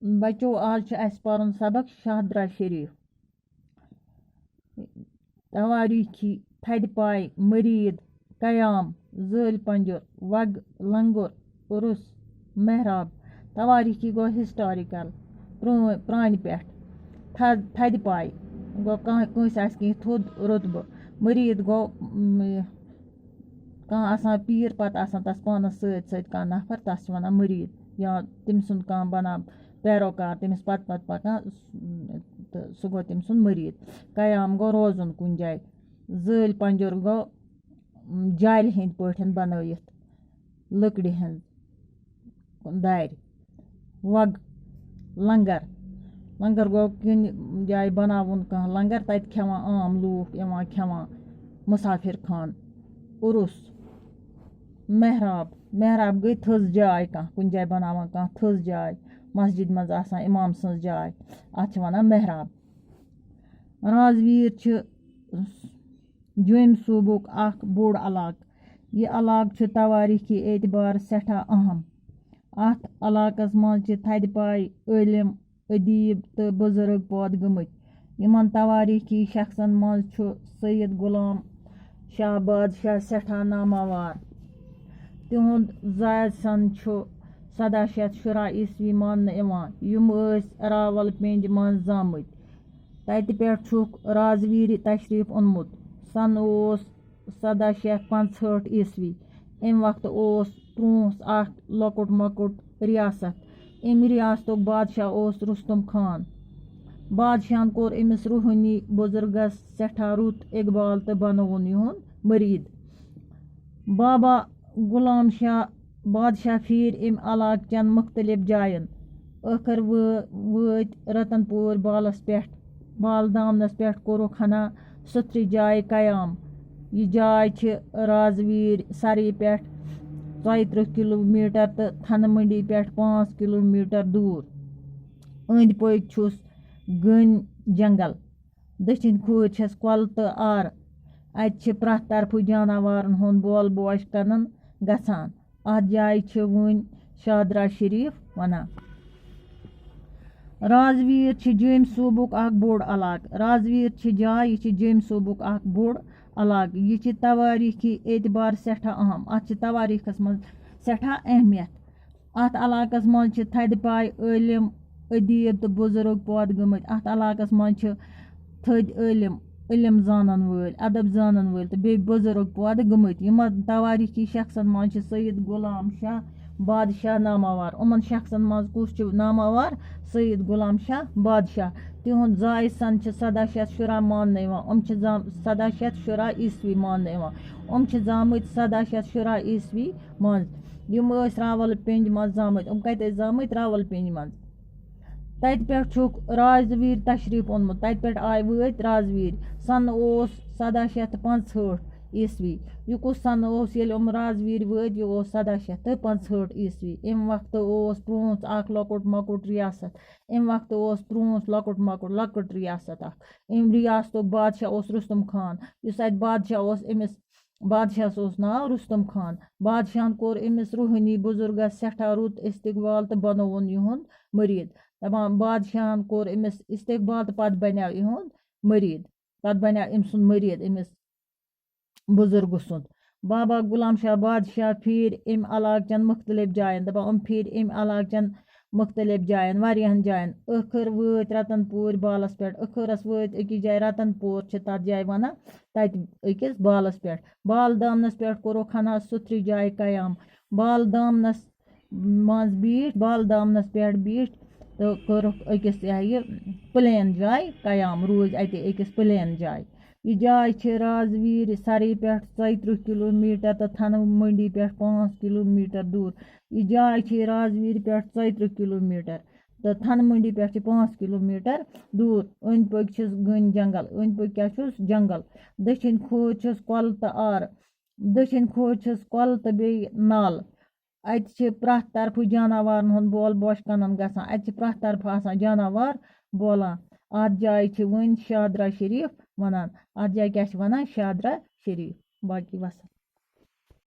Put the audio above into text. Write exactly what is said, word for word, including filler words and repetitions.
بچو، آز چھُ اَسہِ پَرُن سبق شاہدرہ شریف۔ توٲریٖخی، تھدِ پایہِ، مٔریٖد، قیام، زٲلۍ پنجُر، وگ، لنگُر، عرُس، محراب۔ توٲریٖخی گوٚو historical، پرٛٲنۍ، پرٛانہِ پٮ۪ٹھ۔ تھد-، تھدِ پایہِ گوٚو کانٛہہ، کٲنٛسہِ آسہِ کینٛہہ تھوٚد رُتبہٕ۔ مٔریٖد گوٚو، م، کانٛہہ آسان پیٖر، پَتہٕ آسان تَس پانَس سۭتۍ سۭتۍ کانٛہہ نفر، تَس چھِ وَنان مٔریٖد، یا تٔمۍ سُنٛد کانٛہہ بَنان پیروکار، تٔمِس پَتہٕ پَتہٕ پَکان، تہٕ سُہ گوٚو تٔمۍ سُنٛد مٔریٖد۔ قیام گوٚو روزُن کُنہِ جایہِ، زٲلۍ پنجُر گوٚو، م، جالہِ ہِنٛدۍ پٲٹھۍ بَنٲوِتھ لٔکرِ ہٕنٛز دارِ۔ وَگ، لنگر۔ لنگر گوٚو کُنہِ جایہِ بَناوُن کانٛہہ لنگر، تَتہِ کھٮ۪وان عام لوٗکھ، یِوان کھٮ۪وان مُسافِر خان۔ عُرُس، محراب۔ محراب گٔے تھٔز جاے کانٛہہ، کُنہِ جایہِ بَناوان کانٛہہ تھٔز جاے، مسجد منٛز آسان اِمام سٕنٛز جاے، اَتھ چھِ وَنان محراب۔ رازویٖر چھِ جوٚمۍ صوٗبُک اکھ بوٚڑ علاقہٕ۔ یہِ علاقہٕ چھُ توٲریٖخی اعتبار سٮ۪ٹھاہ اہم۔ اَتھ علاقس منٛز چھِ تھدِ پایہِ عٲلِم، ادیٖب تہٕ بُزرگ پٲدٕ گٔمٕتۍ۔ یِمن توٲریٖخی شخصن منٛز چھُ سید غلام شاہ بادشاہ سٮ۪ٹھاہ ناماوار۔ تِہُنٛد زایہِ سَن چھُ سَداہ شیٚتھ شُراہ عیسوی ماننہٕ یِوان۔ یِم ٲسۍ راول پِنٛڈۍ منٛز زامٕتۍ۔ تَتہِ پٮ۪ٹھ چھُکھ رازویٖرِ تشریٖف اوٚنمُت۔ سَن اوس سَداہ شیٚتھ پانٛژہٲٹھ عیسوی۔ اَمہِ وقتہٕ اوس پرٛونٛس اکھ لۄکُٹ مۄکُٹ ریاست۔ اَمہِ ریاستُک بادشاہ اوس رُستُم خان۔ بادشاہن کوٚر أمِس روحٲنی بُزرگس سٮ۪ٹھاہ رُت اقبال تہٕ بنووُن یِہُنٛد مٔریٖد۔ بابا غلام شاہ بادشاہ پھیٖرۍ اَمہِ علاقہٕ چٮ۪ن مُختٔلِف جاین۔ ٲخٕر وٲ-، وٲتۍ رتن پوٗر بالس پٮ۪ٹھ۔ بال دامنس پٮ۪ٹھ کوٚرُکھ ہنا سُتھرِ جایہِ قیام۔ یہِ جاے چھِ رازویٖر سرِ پٮ۪ٹھ ژۄیہِ ترٕٛہ کلوٗ میٹر تہٕ تھنہٕ منڈی پٮ۪ٹھ پانٛژھ کلوٗ میٹر دوٗر۔ أنٛدۍ پٔکۍ چھُس گٔنۍ جنگل۔ دٔچھِنۍ کھوٗرۍ چھَس کۄلہٕ تہٕ آرٕ۔ اَتہِ چھِ پرٛٮ۪تھ طرفہٕ جاناوارن ہُنٛد بول بوش کنن گژھان۔ اَتھ جایہِ چھِ وٕنۍ شادرا شریف وَنان۔ رازویٖر چھِ جوٚمۍ صوٗبُک اکھ بوٚڑ علاقہٕ۔ رازویٖر چھِ جاے، یہِ چھِ جوٚمۍ صوٗبُک اکھ بوٚڑ علاقہٕ۔ یہِ چھِ توٲریٖخی اعتبار سٮ۪ٹھاہ اہم۔ اَتھ چھِ توٲریٖخس منٛز سٮ۪ٹھاہ اہمیت۔ اَتھ علاقس منٛز چھِ تھدِ پایہِ عٲلِم، ادیٖب تہٕ بُزرگ پٲدٕ گٔمٕتۍ۔ اَتھ علاقس منٛز چھِ تھٔدۍ عٲلِم، علم زانن وٲلۍ، ادب زانن وٲلۍ تہٕ بیٚیہِ بُزرگ پٲدٕ گٔمٕتۍ۔ یِمن توٲریٖخی شخصن منٛز چھِ سید غلام شاہ بادشاہ ناماوار۔ یِمن شخصن منٛز کُس چھُ ناماوار؟ سید غلام شاہ بادشاہ۔ تِہُنٛد زایہِ سَن چھِ سَداہ شیٚتھ شُراہ ماننہٕ یِوان۔ یِم چھِ زام-، سَداہ شیٚتھ شُراہ عیسوی ماننہٕ یِوان۔ یِم چھِ زامٕتۍ سَداہ شیٚتھ شُراہ عیسوی منٛز۔ یِم ٲسۍ راول پِنٛڈۍ منٛز زامٕتۍ۔ یِم کَتہِ ٲسۍ زامٕتۍ؟ راول پِنٛڈۍ منٛز۔ تَتہِ پٮ۪ٹھ چھُکھ رازویٖر تشریٖف اوٚنمُت۔ تَتہِ پٮ۪ٹھ آے وٲتۍ رازویٖر۔ سَنہٕ اوس سَداہ شیٚتھ تہٕ پانٛژہٲٹھ عیسوی۔ یہِ کُس سَنہٕ اوس ییٚلہِ یِم رازویٖر وٲتۍ؟ یہِ اوس سَداہ شیٚتھ تہٕ پانٛژہٲٹھ عیسوی۔ اَمہِ وقتہٕ اوس پرٛونٛس اکھ لۄکُٹ مۄکُٹ ریاست۔ اَمہِ وقتہٕ اوس پرٛونٛس لۄکُٹ مۄکُٹ لۄکُٹ ریاست اکھ۔ اَمہِ ریاستُک بادشاہ اوس رُستُم خان۔ یُس اَتہِ بادشاہ اوس، أمِس بادشاہَس اوس ناو رُستُم خان۔ بادشاہَن کوٚر أمِس روحٲنی بُزرگَس سٮ۪ٹھاہ رُت استقبال تہٕ بنووُن یِہُنٛد مٔریٖد۔ دَپان بادشاہَن کوٚر أمِس استقبال تہٕ پَتہٕ بنیو یِہُنٛد مٔریٖد۔ پَتہٕ بنیو أمۍ سُنٛد مٔریٖد أمِس بُزرگہٕ سُنٛد۔ بابا غلام شاہ بادشاہ پھیٖرۍ اَمہِ علاقہٕ چٮ۪ن مُختٔلِف جایَن۔ دَپان یِم پھیٖرۍ اَمہِ علاقہٕ چٮ۪ن مُختٔلِف جایَن، واریاہَن جایَن۔ ٲخٕر وٲتۍ رَتَن پوٗرۍ بالَس پٮ۪ٹھ۔ ٲخٕرَس وٲتۍ أکِس جایہِ، رَتَن پوٗر چھِ تَتھ جایہِ وَنان، تَتہِ أکِس بالَس پٮ۪ٹھ۔ بال دامنَس پٮ۪ٹھ کوٚرُکھ ہنا سُتھرِ جایہِ قیام۔ بال دامنَس منٛز بیٖٹھۍ، بال دامنَس پٮ۪ٹھ بیٖٹھۍ تہٕ کٔرٕکھ أکِس، یہِ ہا یہِ، پٕلین جایہِ قیام، روٗزۍ اَتہِ أکِس پٕلین جایہِ۔ یہِ جاے چھِ رازویٖرِ سرٕے پٮ۪ٹھ ژۄیہِ ترٕٛہ کِلوٗ میٖٹر تہٕ تھنہٕ منڈی پٮ۪ٹھ پانٛژھ کِلوٗ میٖٹر دوٗر۔ یہِ جاے چھِ رازویٖرِ پٮ۪ٹھ ژۄیہِ ترٕٛہ کِلوٗ میٖٹر تہٕ تھنہٕ منڈی پٮ۪ٹھ چھِ پانٛژھ کِلوٗ میٖٹر دوٗر۔ أنٛدۍ پٔکۍ چھِس گٔنۍ جنگل۔ أنٛدۍ پٔکۍ کیٛاہ چھُس؟ جنگل۔ دٔچھِنۍ کھوٚوُر چھِس کۄلہٕ تہٕ آرٕ۔ دٔچھِنۍ کھوٚوُر چھِس کۄلہٕ تہٕ بیٚیہِ نالہٕ۔ اَتہِ چھِ پرٛٮ۪تھ طرفہٕ جاناوارَن ہُنٛد بول بوش کنن گژھان۔ اَتہِ چھِ پرٛٮ۪تھ طرفہٕ آسان جاناوار بولان۔ اَتھ جایہِ چھِ وٕنۍ شادرا شریف وَنان۔ اَتھ جایہِ کیٛاہ چھِ وَنان؟ شادرا شریف۔ باقٕے وَسَلام۔